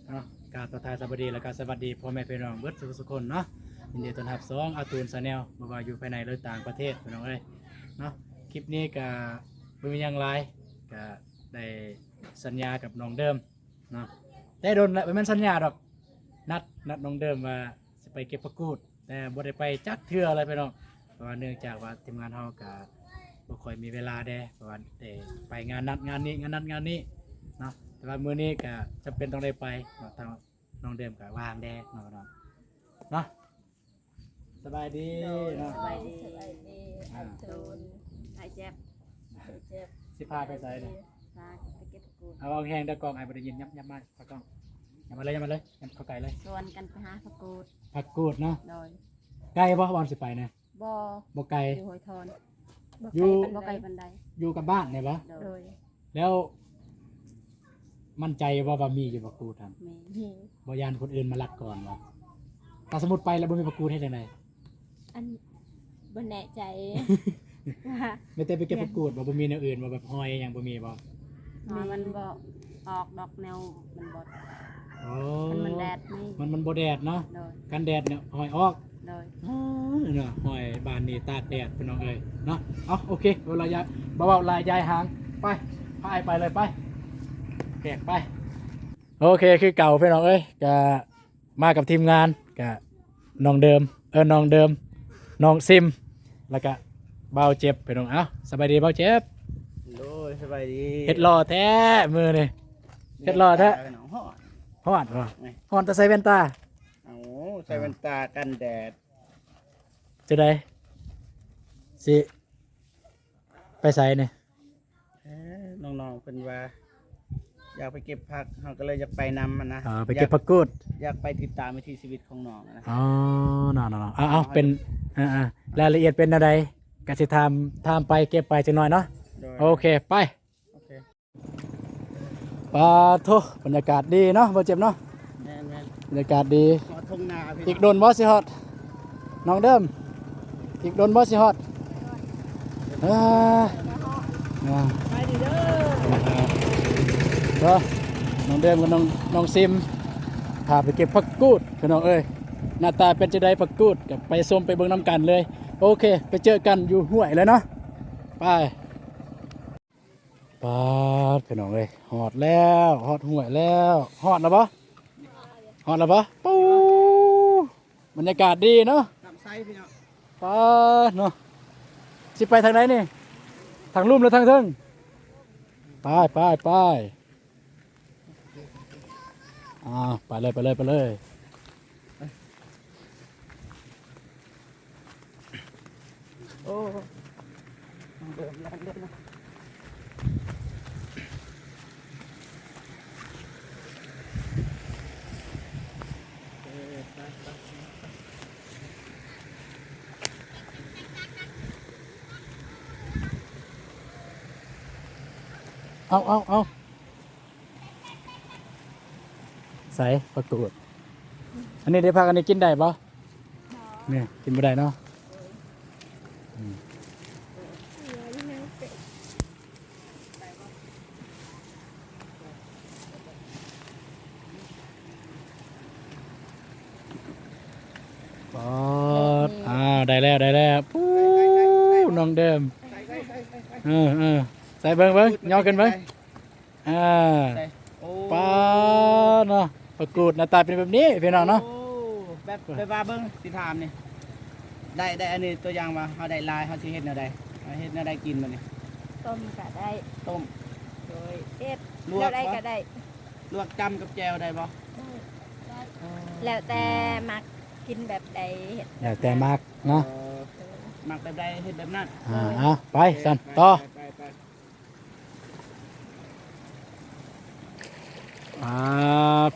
ເນາະ ກາບທັກທາຍສະບາຍດີ ແລ້ວກໍສະຫວັດດີພໍ່ແມ່ພີ່ນ້ອງເບິດສູ່ທຸກຄົນເນາະ. ຍິນດີຕ້ອນຮັບຊ່ອງອາຕູນ Channel ບໍ່ວ່າຢູ່ພາຍໃນ ຫຼື ຕ່າງປະເທດ ພີ່ນ້ອງເອີຍເນາະ. ຄລິບນີ້ກໍບໍ່ມີຫຍັງຫຼາຍ ກໍໄດ້ສັນຍາກັບນ້ອງເດີມເນາະ ແຕ່ດົນແລ້ວ ບໍ່ແມ່ນສັນຍາດອກ ນັດ ນັດນ້ອງເດີມວ່າຊິໄປເກັບຜັກກູດ ແຕ່ບໍ່ໄດ້ໄປຈັກເທື່ອເລີຍພີ່ນ້ອງ ເພາະວ່າເນື່ອງຈາກວ່າທີມງານເຮົາກະບໍ່ຄ່ອຍມີເວລາແດ່ ເພາະວ່າໄດ້ໄປງານນັ້ນງານນີ້ ງານນັ້ນງານນີ້ເນາະ. ແຕ່ວ່າມື້ນີ້ກະຈຳເປັນຕ້ອງໄດ້ໄປເນາະ ທາງນ້ອງເດີມກະວ່າງແດ່ເນາະ ເນາະ. ສະບາຍດີເນາະ ສະບາຍດີ ສະບາຍດີ ອ່າ ອ້າຍໂຕນ ອ້າຍແຈັບ ອ້າຍແຈັບ ຊິພາໄປໃສນີ້? ພາໄປເກັບຜັກກູດ. ເອົາ ເອົາແຮງເດີ ກ້ອງ ອ້າຍບໍ່ໄດ້ຍິນ ຍັບ ຍັບມາ ຕາກ້ອງ ຍັບມາເລີຍ ຍັບມາເລີຍ ຍັບເຂົ້າໃກ້ເລີຍ. ຊວນກັນໄປຫາຜັກກູດ ຜັກກູດເນາະ ໂດຍ. ໄກບໍ່ ບ່ອນຊິໄປນະ? ບໍ່ ບໍ່ໄກ ຢູ່ຫ້ວຍທອນ ບໍ່ ຢູ່ ໄກປານໃດ ບໍ່ໄກປານໃດ ຢູ່ກັບບ້ານນີ້ບໍ່? ໂດຍ ໂດຍ. ແລ້ວໝັ້ນໃຈບໍ່ວ່າມີຢູ່ບໍ່ ຜັກກູດຫັ້ນ? ມີ ບໍ່ຢ້ານຄົນອື່ນມາລັກກ່ອນບໍ່? ຖ້າສົມມຸດໄປແລ້ວບໍ່ມີຜັກກູດເຮັດຈັ່ງໃດ? ອັນ ບໍ່ແນ່ໃຈວ່າ ມີແຕ່ໄປເກັບຜັກກູດບໍ່? ບໍ່ມີແນວອື່ນບໍ່? ແບບຫອຍຫຍັງບໍ່ມີບໍ່? ຫອຍມັນບໍ່ອອກດອກ ແນວມັນບໍ່ ໂອ້ ຄັນມັນແດດນີ້ ມັນ ມັນບໍ່ແດດເນາະ. ໂດຍ. ຄັນແດດນີ້ຫອຍອອກ. ໂດຍ. ເນາະ ຫອຍບ້ານນີ້ຕາກແດດພີ່ນ້ອງເອີຍເນາະ. ເອົາ ໂອເຄ ບໍ່ເວົ້າຫຼາຍ ບໍ່ເວົ້າຫຼາຍຢາຍຫາງ ໄປ ພາອ້າຍໄປເລີຍ ໄປ ແຂກໄປ. ໂອເຄ ຄືເກົ່າພີ່ນ້ອງເອີຍ ກະມາກັບທີມງານ ກະນ້ອງເດີມ ເອີ ນ້ອງເດີມ ນ້ອງຊິມ ແລ້ວກະບ່າວເຈັບພີ່ນ້ອງ. ເອົ້າ ສະບາຍດີບ່າວເຈັບ. ໂດຍ ສະບາຍດີ. ເຮັດຫຼໍ່ແທ້ມື້ນີ້ ເຮັດຫຼໍ່ແທ້. ຮ້ອນ ຮ້ອນບໍ່? ຮ້ອນແຕ່ໃສ່ແວ່ນຕາ. ເອົາ ໃສ່ແວ່ນຕາກັນແດດ. ຈັ່ງໃດ ຊິໄປໃສນີ້? ເອີ ນ້ອງໆເພິ່ນວ່າຢາກໄປເກັບຜັກ ເຮົາກໍເລີຍຢາກໄປນຳຫັ້ນນະ. ເອີ ໄປເກັບຜັກກູດ ຢາກ ຢາກໄປຕິດຕາມວິຖີຊີວິດຂອງນ້ອງຫັ້ນນະ. ອໍ ເນາະໆໆ ເອົາ ເອົາ ເປັນ ເອີໆ ລາຍລະອຽດເປັນແນວໃດ ກະຊິຖາມ ຖາມໄປ ເກັບໄປຈັກໜ້ອຍເນາະ. ໂດຍ. ໂອເຄ ໄປ. ໂອເຄ. ປາໂທ້ ບັນຍາກາດດີເນາະ ບໍ່ເຈັບເນາະ. ແມ່ນໆ ບັນຍາກາດດີ. ຮອດທົ່ງນາພີ່ນ້ອງ. ອີກດົນບໍ່ຊິຮອດ ນ້ອງເດີມ? ອີກດົນບໍ່ຊິຮອດ? ເອີ ອ່າ ໄປດີເດີ. ເດີ ນ້ອງເດີມກັບນ້ອງ ນ້ອງຊິມ ພາໄປເກັບຜັກກູດພີ່ນ້ອງເອີຍ. ໜ້າຕາເປັນຈັ່ງໃດຜັກກູດ ກໍໄປຊົມໄປເບິ່ງນຳກັນເລີຍ. ໂອເຄ ໄປເຈີກັນຢູ່ຫ້ວຍເລີຍເນາະ ໄປ. ປາດ ພີ່ນ້ອງເອີຍ ຮອດແລ້ວ ຮອດຫ້ວຍແລ້ວ. ຮອດແລ້ວບໍ່? ຮອດແລ້ວບໍ່? ປູ້ ບັນຍາກາດດີເນາະ. ນ້ຳໃສພີ່ນ້ອງ. ປາດເນາະ ຊິໄປທາງໃດນີ້? ທາງລຸ່ມຫຼືທາງເທິງ? ໄປ ໄປ ໄປ. ອ່າ ໄປເລີຍ ໄປເລີຍ ໄປເລີຍ. ໂອ້ ເລີ່ມແລ່ນເລີຍເນາະ. ເອີ ໄປ ໄປ ໄປ. ເອົາ ເອົາ ເອົາ. ໃສ ປາກູດ? ອັນນີ້ໄດ້ ຜັກອັນນີ້ກິນໄດ້ບໍ່? ບໍ່ ນີ້ກິນບໍ່ໄດ້ເນາະ. ອືມ ປາດ ອ່າ ໄດ້ແລ້ວ ໄດ້ແລ້ວ. ປູ້ ນ້ອງເດີມ. ເອີ ເອີ ໃສ່ເບິ່ງ ເບິ່ງ ຍໍຂຶ້ນເບິ່ງ. ອ່າ ໃສ່ ໂອ້ ປາດເນາະ ປາກູດໜ້າຕາເປັນແບບນີ້ພີ່ນ້ອງເນາະ. ໂອ້ ແບບ ແບບວ່າເບິ່ງ ຊິຖາມນີ້ ໄດ້ ໄດ້ອັນນີ້ ຕົວຢ່າງວ່າເຮົາໄດ້ຫຼາຍ ເຮົາຊິເຮັດແນວໃດ? ເຮົາເຮັດແນວໃດກິນບັດນີ້? ຕົ້ມກະໄດ້. ຕົ້ມ ໂດຍ ເຮັດ ລວກ ແນວໃດກະໄດ້. ລວກຈ້ຳກັບແຈ່ວໄດ້ບໍ່? ໄດ້ ໄດ້ ອໍ ແລ້ວແຕ່ມັກກິນແບບໃດ ເຮັດແບບນັ້ນ ແລ້ວແຕ່ມັກເນາະ. ເອີ ມັກແບບໃດເຮັດແບບນັ້ນ. ອ່າ ເອົາ ໄປຊັ້ນ ຕໍ່ ໄປ ໄປ ໄປ. ອ່າ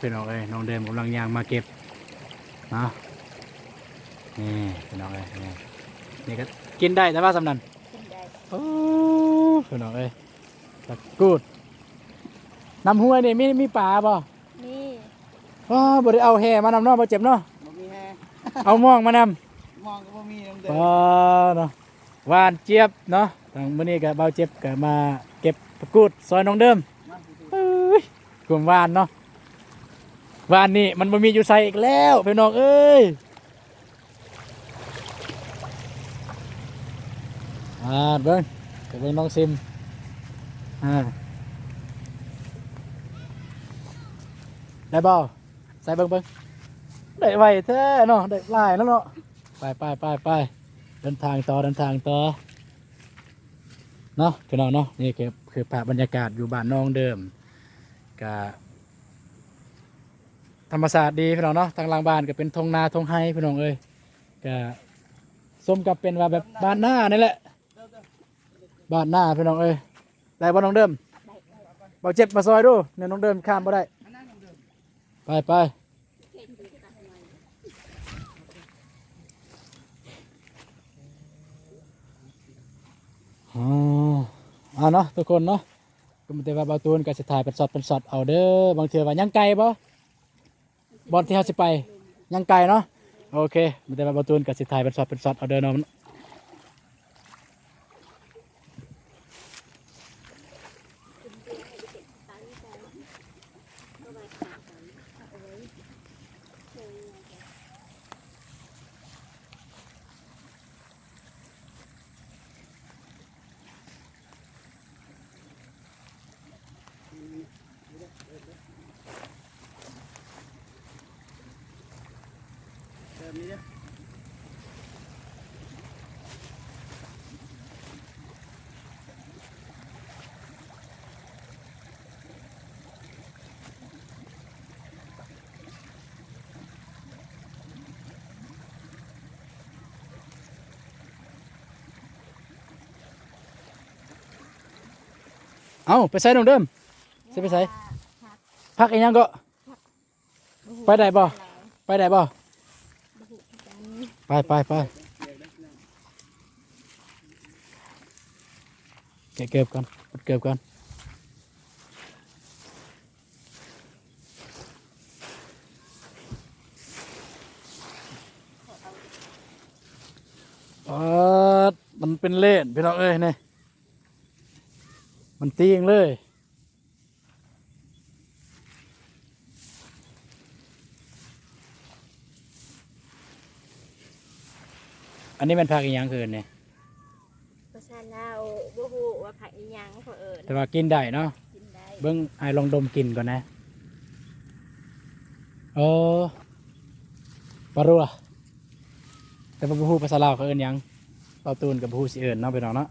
ພີ່ນ້ອງເອີຍ ນ້ອງເດີມກຳລັງຍ່າງມາເກັບເນາະ. ນີ້ພີ່ນ້ອງເອີຍ ນີ້ ນີ້ກໍກິນໄດ້ແຕ່ວ່າສ່ຳນັ້ນ ກິນໄດ້. ໂອ້ ພີ່ນ້ອງເອີຍ ປາກູດ. ນ້ຳຫ້ວຍນີ້ມີ ມີປາບໍ່? ມີ. ວ້າ ບໍ່ໄດ້ເອົາແຫມານຳເນາະ ບໍ່ເຈັບເນາະ. ບໍ່ມີແຫ ເອົາມອງມານຳ. ມອງກໍບໍ່ມີນຳເດີ. ປາເນາະ ຫວານຈຽບເນາະ. ທາງມື້ນີ້ກໍບ່າວເຈັບກໍມາເກັບປາກູດຊ່ອຍນ້ອງເດີມ. ມາ ເອີຍ ຄວາມຫວານເນາະ. ວານນີ້ມັນບໍ່ມີຢູ່ໃສອີກແລ້ວພີ່ນ້ອງເອີຍ. ອ່າ ເບິ່ງ ໄປເບິ່ງນ້ອງຊິມ ອ່າ ໄດ້ບໍ່? ໃສ່ເບິ່ງ ເບິ່ງ ໄດ້ໄວແທ້ເນາະ ໄດ້ຫຼາຍແລ້ວເນາະ. ໄປ ໄປ ໄປ ໄປ ເດີນທາງຕໍ່ ເດີນທາງຕໍ່ເນາະ ພີ່ນ້ອງເນາະ. ນີ້ຄື ຄືພາບບັນຍາກາດຢູ່ບ້ານໜອງເດີມ ກະ ທຳມະຊາດດີພີ່ນ້ອງເນາະ. ທາງຫຼັງບ້ານກໍເປັນທົ່ງນາທົ່ງໄຮ່ພີ່ນ້ອງເອີຍ ກະສົມກັບເປັນວ່າແບບບ້ານນານີ້ແຫຼະ ບ້ານນາພີ່ນ້ອງເອີຍ. ໄດ້ບໍ່ນ້ອງເດີມ? ບໍ່ເຈັບມາຊ່ອຍດູ ແນວນ້ອງເດີມຂ້າມບໍ່ໄດ້. ໄປ ໄປ ອໍ ເອົາເນາະທຸກຄົນເນາະ. ກໍມີແຕ່ວ່າບ່າວຕູນກໍຊິຖ່າຍເປັນຊັອດເປັນຊັອດເອົາເດີ. ບາງເທື່ອວ່າຍັງໄກບໍ່? ບ່ອນທີ່ເຮົາຊິໄປຍັງໄກເນາະ. ໂອເຄ ມີແຕ່ວ່າບ່າວຕູນກໍຊິຖ່າຍເປັນຊັອດເປັນຊັອດເອົາເດີເນາະ. ເອົ້າ ໄປໃສນ້ອງເດີມ? ຊິໄປໃສ? ພັກ ພັກອີ່ຫຍັງເກາະ? ໄປໄດ້ບໍ່? ໄປໄດ້ບໍ່? ບໍ່ຮູ້ຄືກັນ. ໄປ ໄປ ໄປ ແກະເກີບກ່ອນ ເປີດເກີບກ່ອນ. ປາດ ມັນເປັນເລນພີ່ນ້ອງເອີຍ ນີ້ ມັນຕີງເລີຍ. ອັນນີ້ແມ່ນຜັກອີ່ຫຍັງຄືນີ້? ພາສາລາວບໍ່ຮູ້ວ່າຜັກອີ່ຫຍັງເຂົາເອີ້ນ ແຕ່ວ່າກິນໄດ້ເນາະ ກິນໄດ້. ເບິ່ງ ອ້າຍລອງດົມກິນກ່ອນນະ. ເອີ ປາຣັວ ແຕ່ວ່າບໍ່ຮູ້ພາສາລາວເຂົາເອີ້ນຫຍັງ ບ່າວຕູນກໍບໍ່ຮູ້ຊິເອີ້ນເນາະ ພີ່ນ້ອງເນາະ.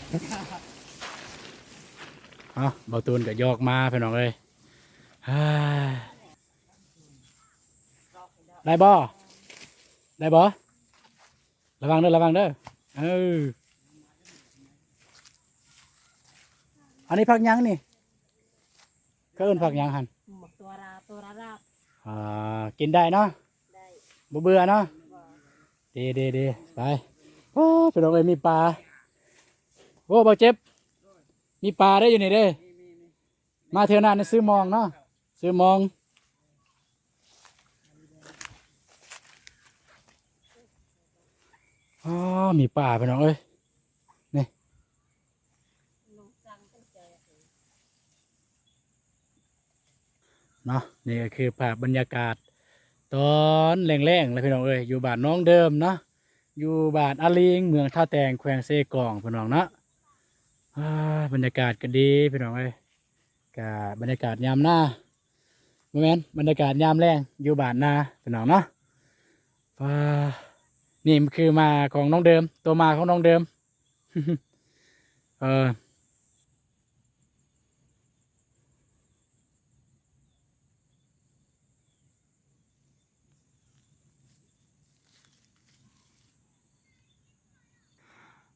ເອົ້າ ບ່າວຕູນກໍຢອກມາ ພີ່ນ້ອງເອີຍ. ໄດ້ບໍ່? ໄດ້ບໍ່? ລະວັງເດີ ລະວັງເດີ. ເອີ ອັນນີ້ຜັກຫຍັງນີ້? ເຂົາເອີ້ນຜັກຫຍັງຫັ້ນ? ໝາກຕົວຣາ ຕົວຣາລາບ. ອ່າ ກິນໄດ້ເນາະ? ໄດ້. ບໍ່ເບື່ອເນາະ? ບໍ່. ດີ ດີ ດີ ໄປ. ໂອ້ ພີ່ນ້ອງເອີຍ ມີປາ. ໂອ້ ບ່າວເຈັບ ມີປາເດ້ຢູ່ນີ້ເດ້. ມີ ມີ ມີ. ມາເທື່ອໜ້ານີ້ຊື້ມອງເນາະ ຊື້ມອງ. ອໍ ມີປາ ພີ່ນ້ອງເອີຍ ນີ້ເນາະ. ນີ້ກໍຄືພາບບັນຍາກາດຕອນແລງໆ ແຫຼະ ພີ່ນ້ອງເອີຍ ຢູ່ບ້ານໜອງເດີມເນາະ ຢູ່ບ້ານອາລີງ ເມືອງທ່າແຕງ ແຂວງເຊກອງ ພີ່ນ້ອງເນາະ. ອ່າ ບັນຍາກາດກໍດີ ພີ່ນ້ອງເອີຍ. ກະບັນຍາກາດຍາມນາ ບໍ່ແມ່ນ ບັນຍາກາດຍາມແລງຢູ່ບ້ານນາ ພີ່ນ້ອງເນາະ. ປາ ນີ້ມັນຄືໝາຂອງນ້ອງເດີມ ໂຕໝາຂອງນ້ອງເດີມ. ເອີ.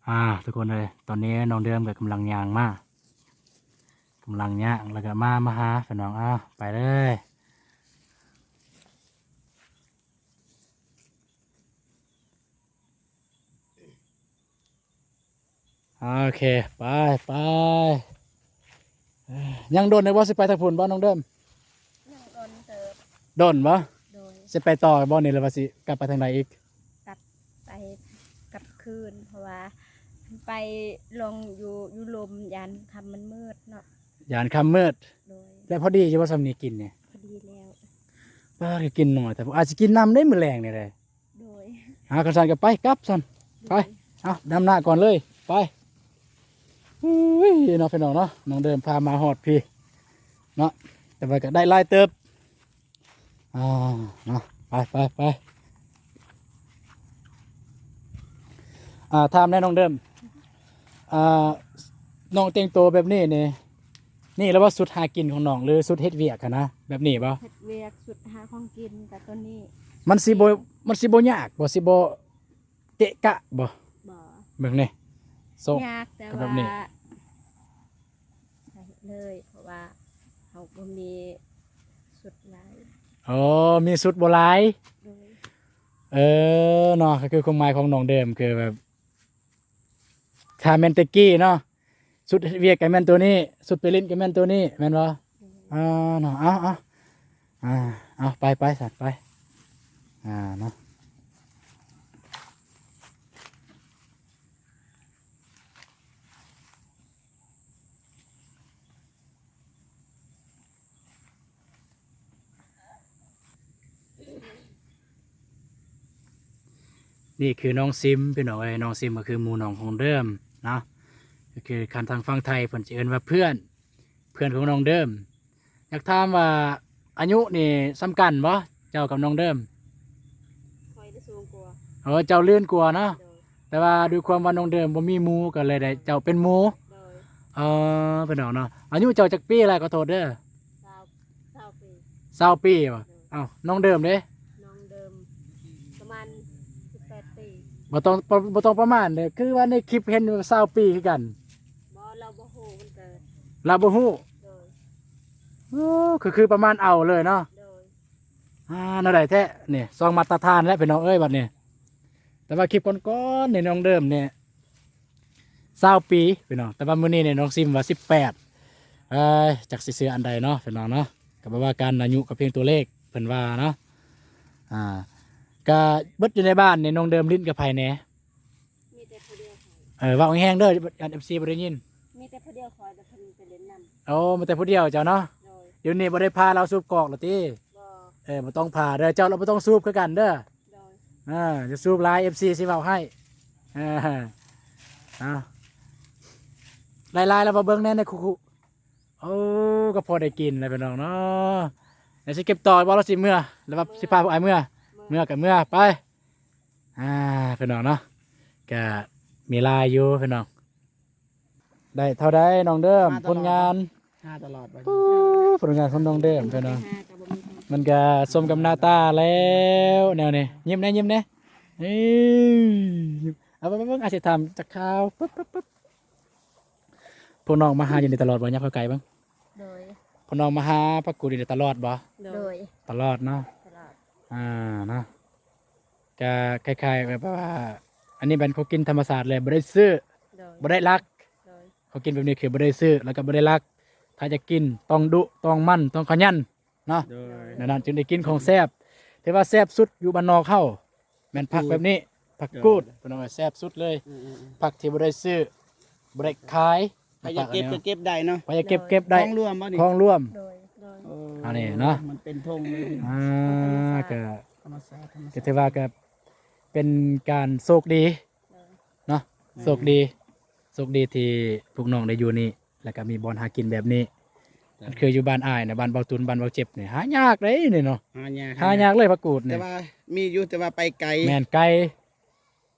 ອ່າ ທຸກຄົນເອີຍ ຕອນນີ້ນ້ອງເດີມກໍກຳລັງຍ່າງມາ ກຳລັງຍ່າງ ແລ້ວກໍມາ ມາຫາພີ່ນ້ອງ. ອ່າ ໄປເລີຍ. ໂອເຄ ໄປ ໄປ. ຍັງດົນຢູ່ບໍ່ ຊິໄປທາງພຸ້ນບໍ່ນ້ອງເດີມ? ຍັງດົນເຕີບ. ດົນບໍ່? ໂດຍ. ຊິໄປຕໍ່ບໍ່ນີ້ ຫຼືວ່າຊິກັບໄປທາງໃດອີກ? ກັບໄປ ກັບຄືນ ເພາະວ່າໄປລົງຢູ່ ຢູ່ລົມ ຢ້ານຄ່ຳມັນມືດເນາະ. ຢ້ານຄ່ຳມືດ. ໂດຍ. ແລ້ວພໍດີຢູ່ບໍ່ຊ່ຳນີ້ກິນນີ້? ພໍດີແລ້ວ. ປ້າ ກໍກິນໜ້ອຍ ແຕ່ອາດຊິກິນນຳເດ້ມື້ແລງນີ້ເດ້. ໂດຍ. ອ່າ ຄັນຊັ້ນກໍໄປ ກັບຊັ້ນ ໂດຍ. ໄປ ເອົາ ດຳໜ້າກ່ອນເລີຍ ໄປ. ອຸ້ຍ ເນາະ ພີ່ນ້ອງເນາະ ນ້ອງເດີມພາມາຮອດພີ້ເນາະ ແຕ່ວ່າກໍໄດ້ຫຼາຍເຕີບ. ອ່າ ເນາະ ໄປ ໄປ ໄປ. ອ່າ ຖາມແດ່ນ້ອງເດີມ ອ່າ ນ້ອງແຕ່ງໂຕແບບນີ້ນີ້ ນີ້ລະວ່າຊຸດຫາກິນຂອງນ້ອງ ຫຼືຊຸດເຮັດວຽກຫັ້ນນະ ແບບນີ້ບໍ່? ເຮັດວຽກ ຊຸດຫາຂອງກິນກໍຕົວນີ້. ມັນຊິບໍ່ ມັນຊິບໍ່ຍາກບໍ່? ຊິບໍ່ເກະກະບໍ່? ບໍ່. ເບິ່ງນີ້ ໂຊກ ຍາກ ແຕ່ວ່າ ແບບນີ້ ໃສ່ເລີຍ ເພາະວ່າເຮົາບໍ່ມີຊຸດຫຼາຍ. ອໍ ມີຊຸດບໍ່ຫຼາຍ. ໂດຍ. ເອີ ເນາະ ກໍຄືຄວາມໝາຍຂອງນ້ອງເດີມ ຄືແບບ ຖ້າແມ່ນແຕ່ກີ້ເນາະ ຊຸດເຮັດວຽກກໍແມ່ນໂຕນີ້ ຊຸດໄປຫຼິ້ນກໍແມ່ນໂຕນີ້ ແມ່ນບໍ່? ອືມ ອ່າ ເນາະ ເອົາ ເອົາ ອ່າ ເອົາ ໄປ ໄປ ສັດ ໄປ ອ່າ ເນາະ. ນີ້ຄືນ້ອງຊິມ ພີ່ນ້ອງເອີຍ ນ້ອງຊິມກໍຄືໝູ່ນ້ອງຂອງເດີມເນາະ ກໍຄືຄັນທາງຝັ່ງໄທເພິ່ນຈະເອີ້ນວ່າເພື່ອນ ເພື່ອນຂອງນ້ອງເດີມ. ຢາກຖາມວ່າອາຍຸນີ້ສ່ຳກັນບໍ່ ເຈົ້າກັບນ້ອງເດີມ? ຂ້ອຍຈະສູງກວ່າ. ເອີ ເຈົ້າລື່ນກວ່າເນາະ. ໂດຍ. ແຕ່ວ່າດ້ວຍຄວາມວ່ານ້ອງເດີມບໍ່ມີໝູ່ ກໍເລີຍໄດ້ເຈົ້າເປັນໝູ່. ໂດຍ. ເອີ ພີ່ນ້ອງເນາະ ອາຍຸເຈົ້າຈັກປີລະ? ຂໍໂທດເດີ. ຊາວ ຊາວປີ. ຊາວປີບໍ່? ໂດຍ. ເອົ້າ ນ້ອງເດີມເດ? ນ້ອງເດີມປະມານສິບແປດປີ. ບໍ່ຕ້ອງ ບໍ່ ບໍ່ຕ້ອງປະມານເດີ ຄືວ່າໃນຄລິບເຫັນຊາວປີຄືກັນ. ບໍ່ ລາວບໍ່ຮູ້ວັນເກີດ. ລາວບໍ່ຮູ້? ໂດຍ. ໂອ້ ຄື ຄືປະມານເອົາເລີຍເນາະ. ໂດຍ. ອ່າ ແນວໃດແທ້ນີ້ ສອງມາດຕະຖານແລ້ວພີ່ນ້ອງເອີຍບັດນີ້. ແຕ່ວ່າຄລິບກ່ອນໆນີ້ນ້ອງເດີມນີ້ຊາວປີພີ່ນ້ອງ ແຕ່ວ່າມື້ນີ້ນີ້ນ້ອງຊິມວ່າສິບແປດ. ເອີຍ ຈັກຊິເຊື່ອອັນໃດເນາະພີ່ນ້ອງເນາະ ກໍບໍ່ວ່າກັນ ອາຍຸກໍພຽງຕົວເລກເພິ່ນວ່າເນາະ. ອ່າ ກະເບິດຢູ່ໃນບ້ານນີ້ນ້ອງເດີມຫຼິ້ນກັບໃຜແດ່? ມີແຕ່ຜູ້ດຽວຂ້ອຍ. ເອີ ເວົ້າແຮງໆເດີ ຢ້ານເອັຟຊີບໍ່ໄດ້ຍິນ. ມີແຕ່ຜູ້ດຽວຂ້ອຍ ແຕ່ເພິ່ນໄປຫຼິ້ນນຳ. ໂອ້ ມີແຕ່ຜູ້ດຽວເຈົ້າເນາະ. ໂດຍ. ດຽວນີ້ບໍ່ໄດ້ພາລາວສູບກອກແລ້ວຕິ? ບໍ່. ເອີ ບໍ່ຕ້ອງພາເດີ ເຈົ້າລະບໍ່ຕ້ອງສູບຄືກັນເດີ. ໂດຍ. ເອີ ຢ່າສູບຫຼາຍ ເອັຟຊີຊິເວົ້າໃຫ້. ເອີ ເອົາ ຫຼາຍໆແລ້ວມາເບິ່ງແດ່ໃນຄຸ ໂອ້ ກໍພໍໄດ້ກິນແຫຼະພີ່ນ້ອງເນາະ. ແລ້ວຊິເກັບຕໍ່ບໍ່ ຫຼືຊິເມືອ ຫຼືວ່າຊິພາພວກອ້າຍເມືອ? ເມືອ ເມືອກໍເມືອໄປ. ອ່າ ພີ່ນ້ອງເນາະ ກະມີຫຼາຍຢູ່ພີ່ນ້ອງ. ໄດ້ເທົ່າໃດນ້ອງເດີມ? ມາຕະຫຼອດ ຜົນງານ ຫາຕະຫຼອດບັດນີ້. ໂອ້ ຜົນງານຂອງນ້ອງເດີມພີ່ນ້ອງ ຫາກໍບໍ່ມີ. ມັນກະສົມກັບໜ້າຕາແລ້ວແນວນີ້. ຍິ້ມແດ່ ຍິ້ມແດ່. ເອີ ເອົາ ເບິ່ງ ເບິ່ງ ອາດຊິຖາມຈັກຂ່າວ. ປຶບ ປຶບ ປຶບ. ພວກນ້ອງມາຫາຢູ່ນີ້ຕະຫຼອດບໍ່? ຫຍັບເຂົ້າໃກ້ເບິ່ງ. ໂດຍ. ພວກນ້ອງມາຫາຜັກກູດຢູ່ນີ້ຕະຫຼອດບໍ່? ໂດຍ. ຕະຫຼອດເນາະ. ຕະຫຼອດ. ອ່າ ເນາະ ກະຄ້າຍໆແບບວ່າ ອັນນີ້ແມ່ນເຂົາກິນທຳມະຊາດເລີຍ ບໍ່ໄດ້ຊື້. ໂດຍ. ບໍ່ໄດ້ລັກ. ໂດຍ. ເຂົາກິນແບບນີ້ຄືບໍ່ໄດ້ຊື້ ແລ້ວກໍບໍ່ໄດ້ລັກ. ຖ້າຈະກິນຕ້ອງດຸ ຕ້ອງໝັ່ນ ຕ້ອງຂະຫຍັນ. ເນາະ. ໂດຍ. ແນວນັ້ນຈຶ່ງໄດ້ກິນຂອງແຊບ ຖືວ່າແຊບສຸດຢູ່ບ້ານນອກເຮົາ ແມ່ນຜັກແບບນີ້ ຜັກກູດ. ໂດຍ. ເພິ່ນວ່າແຊບສຸດເລີຍ. ອືມໆໆ. ຜັກທີ່ບໍ່ໄດ້ຊື້ ບໍ່ໄດ້ຂາຍ. ໃຜຢາກເກັບກໍເກັບໄດ້ເນາະ. ໃຜຢາກເກັບເກັບໄດ້. ຂອງລວມບໍ່ນີ້? ຂອງລວມ. ໂດຍ ໂດຍ. ໂອ້ ອັນນີ້ເນາະ ມັນເປັນທົ່ງເລີຍ. ອ່າ ທຳມະຊາດ ກໍ ທຳມະຊາດ ທຳມະຊາດ ກໍຖືວ່າກໍເປັນການໂຊກດີ. ໂດຍ. ເນາະ. ແມ່ນ. ໂຊກດີ ໂຊກດີທີ່ພວກນ້ອງໄດ້ຢູ່ນີ້ ແລ້ວກໍມີບ່ອນຫາກິນແບບນີ້. ຈ້ະ. ມັນຄືຢູ່ບ້ານອ້າຍນະ ບ້ານເບົາຕຸນ ບ້ານເບົາເຈັບນີ້ ຫາຍາກເດ້ນີ້ເນາະ. ຫາຍາກ ຫາຍາກເລີຍຜັກກູດນີ້. ແຕ່ວ່າມີຢູ່ ແຕ່ວ່າໄປໄກ. ແມ່ນ ໄກ.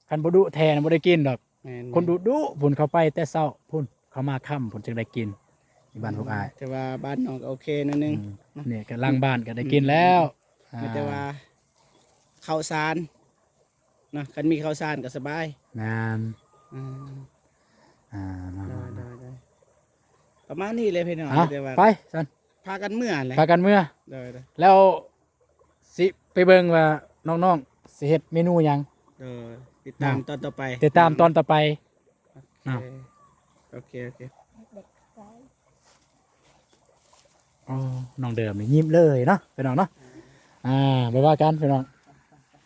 ຄັນບໍ່ດຸແທ້ນະ ບໍ່ໄດ້ກິນດອກ. ແມ່ນໆ. ຄົນດຸໆ ພຸ້ນ ເຂົາໄປແຕ່ເຊົ້າພຸ້ນ ເຂົາມາຄ່ຳພຸ້ນ ຈຶ່ງໄດ້ກິນ ຢູ່ບ້ານພວກອ້າຍ. ແຕ່ວ່າບ້ານນ້ອງກໍໂອເຄໜ້ອຍໜຶ່ງ. ອືມ ເນາະ. ນີ້ກໍຫຼັງບ້ານກໍໄດ້ກິນແລ້ວ. ອືມໆ. ອ່າ ມີແຕ່ວ່າເຂົ້າສານ ເນາະ ຄັນມີເຂົ້າສານກໍສະບາຍ. ແມ່ນ. ອ່າ ອ່າ ໂດຍໆໆ ປະມານນີ້ແຫຼະພີ່ນ້ອງ ອ່ະ ແຕ່ວ່າ ໄປຊັ້ນ ພາກັນເມືອແຫຼະ ພາກັນເມືອ ໂດຍໆ ແລ້ວຊິໄປເບິ່ງວ່ານ້ອງໆຊິເຮັດເມນູຫຍັງ ໂດຍ ຕິດຕາມ ເນາະ ຕອນຕໍ່ໄປ ຕິດຕາມຕອນຕໍ່ໄປ ໂອເຄ ເນາະ ໂອເຄ ໂອເຄ ໂອ້ ນ້ອງເດີມນີ້ຍິ້ມເລີຍເນາະ ພີ່ນ້ອງເນາະ ອ່າ ບໍ່ວ່າກັນພີ່ນ້ອງ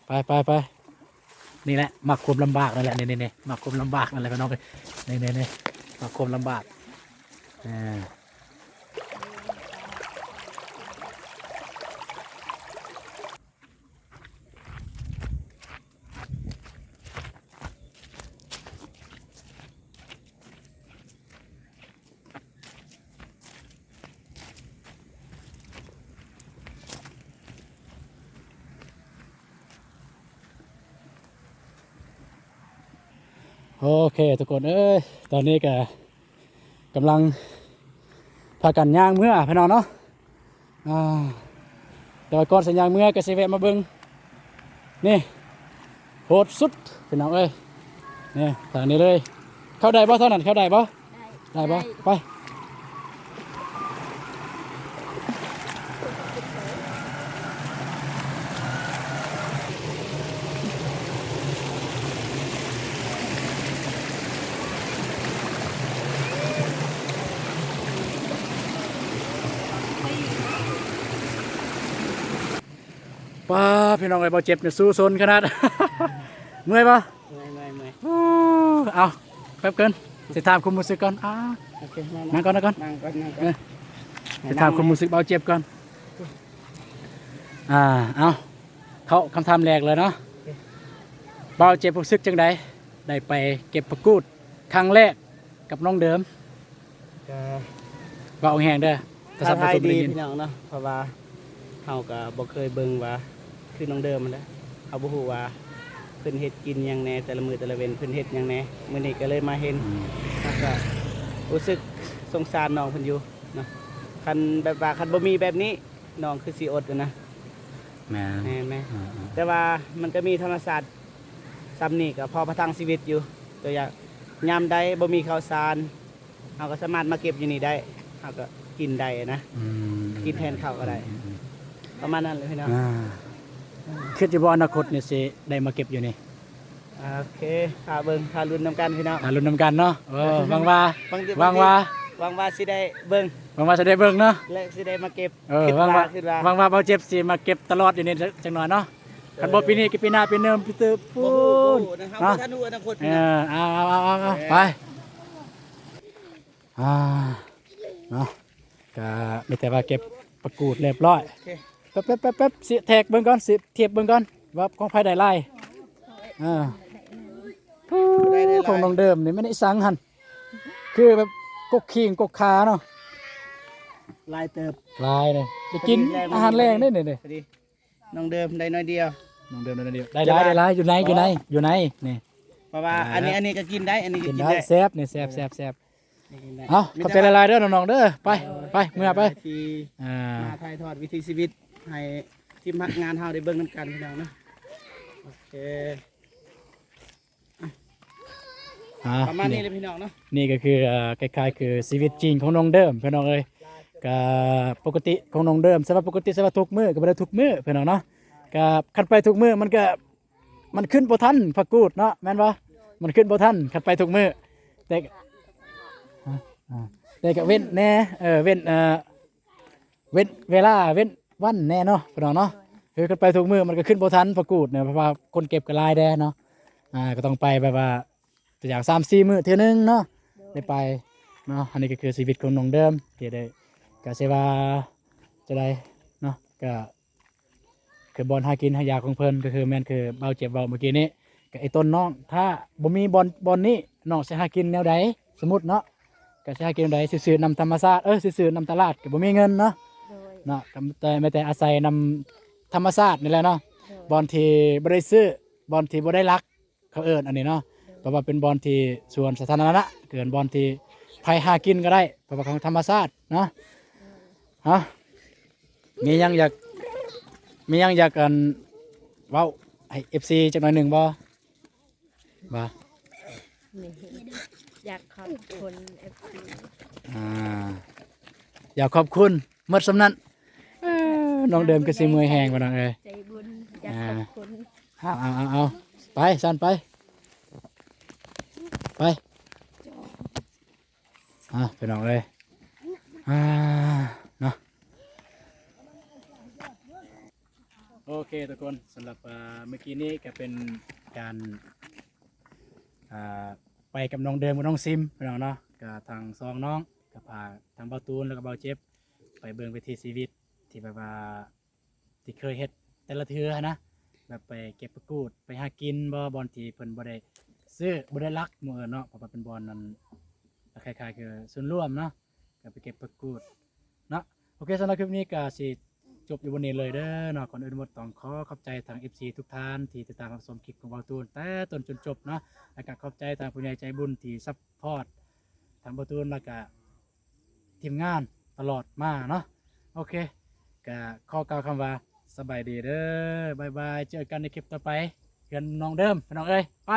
ໄປໆໆ ນີ້ແຫຼະ ມັກຄວາມລຳບາກນັ້ນແຫຼະ ນີ້ໆໆ ມັກຄວາມລຳບາກນັ້ນແຫຼະ ພີ່ນ້ອງເອີຍ ນີ້ໆໆ ມັກຄວາມລຳບາກ ອ່າ. ໂອເຄ ທຸກຄົນເອີຍ ຕອນນີ້ກະກຳລັງພາກັນຍ່າງເມືອພີ່ນ້ອງເນາະ ອ່າ ແຕ່ວ່າກ່ອນຊິຍ່າງເມືອກໍຊິແວະມາເບິ່ງ ນີ້ ໂຫດສຸດພີ່ນ້ອງເອີຍ ນີ້ ທາງນີ້ເລີຍ ເຂົ້າໄດ້ບໍ່ ທາງນັ້ນເຂົ້າໄດ້ບໍ່? ໄດ້ ໄດ້ບໍ່? ໄດ້ ໄປ. ປ້າ ພີ່ນ້ອງເອີຍ ບໍ່ເຈັບນີ້ສູ້ຊົນຂະໜາດ ເມື່ອຍບໍ່? ເມື່ອຍໆໆ ໂອ້ ເອົາ ແປັບກ່ອນ ຊິຖາມຄວາມຮູ້ສຶກກ່ອນ ອ່າ ໂອເຄ ມາໆ ນັ່ງກ່ອນ ນັ່ງກ່ອນ ນັ່ງກ່ອນ ນັ່ງກ່ອນ ເອີ ຊິຖາມຄວາມຮູ້ສຶກບ່າວເຈັບກ່ອນ ອ່າ ເອົາ ເຂົ້າຄຳຖາມແລກເລີຍເນາະ ໂອເຄ ບ່າວເຈັບຮູ້ສຶກຈັ່ງໃດ ໄດ້ໄປເກັບຜັກກູດຄັ້ງແລກກັບນ້ອງເດີມ? ກໍ ເວົ້າແຮງເດີ ໂທລະສັບບໍ່ສົມໄດ້ຍິນ ທ້າທາຍດີພີ່ນ້ອງເນາະ ເພາະວ່າເຮົາກໍບໍ່ເຄີຍເບິ່ງວ່າ ຄືນ້ອງເດີມຫັ້ນແຫຼະ ເຮົາບໍ່ຮູ້ວ່າເພິ່ນເຮັດກິນຫຍັງແດ່ ແຕ່ລະມື້ແຕ່ລະເວັນເພິ່ນເຮັດຫຍັງແດ່ ມື້ນີ້ກໍເລີຍມາເຫັນ ອືມ ເຮົາກໍຮູ້ສຶກສົງສານນ້ອງເພິ່ນຢູ່ເນາະ ຄັນແບບວ່າຄັນບໍ່ມີແບບນີ້ ນ້ອງຄືຊິອົດຫັ້ນນະ ແມ່ນ ແມ່ນ ແມ່ນ ເອີໆ ແຕ່ວ່າມັນກໍມີທຳມະຊາດສ່ຳນີ້ກໍພໍປະທັງຊີວິດຢູ່ ຕົວຢ່າງ ຍາມໃດບໍ່ມີເຂົ້າສານ ເຮົາກໍສາມາດມາເກັບຢູ່ນີ້ໄດ້ ເຮົາກໍກິນໄດ້ນະ ອືມ ກິນແທນເຂົ້າກໍໄດ້ ອືມໆໆ ປະມານນັ້ນແຫຼະພີ່ນ້ອງ ອ່າ ອືມ ຄິດຢູ່ບໍ່ອະນາຄົດນີ້ຊິໄດ້ມາເກັບຢູ່ນີ້? ໂອເຄ ຖ້າເບິ່ງ ຖ້າລຸ້ນນຳກັນພີ່ນ້ອງ ຖ້າລຸ້ນນຳກັນເນາະ ເອີ ຫວັງວ່າ ຫວັງວ່າ ຫວັງວ່າຊິໄດ້ເບິ່ງ ຫວັງວ່າຊິໄດ້ເບິ່ງເນາະ ແລະຊິໄດ້ມາເກັບ ເອີ ຫວັງວ່າ ຫວັງວ່າບ່າວເຈັບຊິມາເກັບຕະຫຼອດຢູ່ນີ້ຈັກໜ້ອຍເນາະ ເອີ ຄັນບໍ່ປີນີ້ກໍປີໜ້າ ປີໜຶ່ງ ປີຕື່ພຸ້ນ ບໍ່ຮູ້ ເຮົາບໍ່ທັນຮູ້ອະນາຄົດ ເອີ ເອົາໆໆໆ ໄປ ອ່າ ເນາະ ກະມີແຕ່ວ່າເກັບປະກູດຮຽບຮ້ອຍ ໂອເຄ ແປັບໆໆ ຊິແທກເບິ່ງກ່ອນ ຊິທຽບເບິ່ງກ່ອນວ່າຂອງໃຜໄດ້ຫຼາຍ ເອີ ຂອງນ້ອງເດີມນີ້ແມ່ນອີສັງຫັ້ນ ຄືແບບກົກຂີງກົກຂາເນາະ ຫຼາຍເຕີບ ຫຼາຍເລີຍ ໄດ້ກິນອາຫານແລງເດ້ນີ້ ພໍດີ ນ້ອງເດີມໄດ້ໜ້ອຍດຽວ ນ້ອງເດີມໄດ້ໜ້ອຍດຽວ ໄດ້ຫຼາຍ ໄດ້ຫຼາຍ ຢູ່ໃນ ຢູ່ໃນ ຢູ່ໃນນີ້ ເພາະວ່າອັນນີ້ ອັນນີ້ກໍກິນໄດ້ ອັນນີ້ກໍກິນໄດ້ ແຊບນີ້ ແຊບໆໆ ເອົາ ຂອບໃຈຫຼາຍໆເດີນ້ອງໆເດີ ໄປ ໄປ ເມືອໄປ ທີ່ ອ່າ ມາຖ່າຍທອດວິຖີຊີວິດໃຫ້ທີມງານເຮົາໄດ້ເບິ່ງນຳກັນພີ່ນ້ອງເນາະ ໂອເຄ ອ່າ ປະມານນີ້ແຫຼະພີ່ນ້ອງເນາະ ນີ້ກໍຄື ເອີ ຄ້າຍໆຄືຊີວິດຈິງຂອງນ້ອງເດີມພີ່ນ້ອງເອີຍ ກໍປົກກະຕິຂອງນ້ອງເດີມ ສຳລັບປົກກະຕິ ສຳລັບທຸກມື້ກໍບໍ່ໄດ້ທຸກມື້ພີ່ນ້ອງເນາະ ກໍຄັນໄປທຸກມື້ມັນກໍ ມັນຂຶ້ນບໍ່ທັນຜັກກູດເນາະ ແມ່ນບໍ່? ມັນຂຶ້ນບໍ່ທັນ ຄັນໄປທຸກມື້ ແຕ່ ອາ ແຕ່ກໍເວັ້ນແດ່ ເອີ ເວັ້ນ ເອີ ເວັ້ນເວລາ ເວັ້ນວັນແດ່ເນາະ ພີ່ນ້ອງເນາະ ຄືຄັນໄປທຸກມື້ມັນກໍຂຶ້ນບໍ່ທັນຜັກກູດເນາະ ເພາະວ່າຄົນເກັບກໍຫຼາຍແດ່ເນາະ ອ່າ ກໍຕ້ອງໄປແບບວ່າ ຕົວຢ່າງສາມສີ່ມື້ເທື່ອໜຶ່ງເນາະ ໄດ້ໄປເນາະ ອັນນີ້ກໍຄືຊີວິດຂອງນ້ອງເດີມ ທີ່ໄດ້ ກໍຊິວ່າ ຈະໄດ້ເນາະ ກໍ ຄືບ່ອນຫາກິນຫາຢາຂອງເພິ່ນ ກໍຄືແມ່ນຄືບ່າວເຈັບເວົ້າເມື່ອກີ້ນີ້ ກໍໄອ້ຕົ້ນນ້ອງ ຖ້າບໍ່ມີບ່ອນ ບ່ອນນີ້ ນ້ອງຊິຫາກິນແນວໃດ? ສົມມຸດເນາະ ກໍຊິຫາກິນແນວໃດ? ຊື້ນຳທຳມະຊາດ ເອີ ຊື້ນຳຕະຫຼາດ ກໍບໍ່ມີເງິນເນາະ ໂດຍ ເນາະ ກໍແຕ່ ແມ່ນແຕ່ອາໄສນຳທຳມະຊາດນີ້ແຫຼະເນາະ ໂດຍ ບ່ອນທີ່ບໍ່ໄດ້ຊື້ ບ່ອນທີ່ບໍ່ໄດ້ລັກ ເຂົາເອີ້ນອັນນີ້ເນາະ ໂດຍ ເພາະວ່າເປັນບ່ອນທີ່ສວນສາທາລະນະ ເອີ້ນບ່ອນທີ່ໃຜຫາກິນກໍໄດ້ ເພາະວ່າຂອງທຳມະຊາດເນາະ ໂດຍ ຮະ ມີຫຍັງຢາກ ມີຫຍັງຢາກ ອັນ ເວົ້າໃຫ້ເອັຟຊີຈັກໜ້ອຍໜຶ່ງບໍ່? ວ່າ ນີ້ ຢາກຂອບຄຸນເອັຟຊີ ອ່າ ຢາກຂອບຄຸນ ໝົດສ່ຳນັ້ນ. ເອີ ນ້ອງເດີມກໍຊິເມື່ອຍແຮງ ພີ່ນ້ອງເອີຍ. ໃຈບຸນ ຢາກຂອບຄຸນ. ອ່າ ເອົາ ເອົາ ເອົາ ເອົາ ໄປ ຊັ້ນໄປ ໄປ. ອ່າ ພີ່ນ້ອງເອີຍ ອ່າ ເນາະ. ໂອເຄທຸກຄົນ ສຳລັບ ເອີ ມື້ກີ້ນີ້ກໍເປັນການ ອ່າ ໄປກັບນ້ອງເດີມກັບນ້ອງຊິມ ພີ່ນ້ອງເນາະ. ກໍທັງສອງນ້ອງກໍພາທັງເບົາຕູນ ແລ້ວກໍເບົາເຈັບ ໄປເບິ່ງວິຖີຊີວິດທີ່ແບບວ່າ ທີ່ເຄີຍເຮັດແຕ່ລະເທື່ອຫັ້ນນະ ແບບໄປເກັບຜັກກູດ ໄປຫາກິນບໍ່ ບ່ອນທີ່ເພິ່ນບໍ່ໄດ້ຊື້ ບໍ່ໄດ້ລັກ ໝູ່ເອີ່ນເນາະ ເພາະວ່າເປັນບ່ອນນັ້ນ ຄ້າຍໆຄືສ່ວນລວມເນາະ ກໍໄປເກັບຜັກກູດເນາະ. ໂອເຄ ສຳລັບຄລິບນີ້ກໍຊິຈົບຢູ່ບ່ອນນີ້ເລີຍເດີເນາະ. ກ່ອນອື່ນໝົດຕ້ອງຂໍຂອບໃຈທາງເອັຟຊີທຸກທ່ານທີ່ຕິດຕາມຮັບຊົມຄລິບຂອງເບົາຕູນແຕ່ຕົ້ນຈົນຈົບເນາະ ແລ້ວກໍຂອບໃຈທາງຜູ້ໃຫຍ່ໃຈບຸນທີ່ຊັບພອດທາງເບົາຕູນ ແລ້ວກໍ ທີມງານຕະຫຼອດມາເນາະ. ໂອເຄ ກະຂໍກ່າວຄຳວ່າສະບາຍດີເດີ ບາຍບາຍ ເຈີກັນໃນຄລິບຕໍ່ໄປ ເຮືອນນ້ອງເດີມ ພີ່ນ້ອງເອີຍ ໄປ.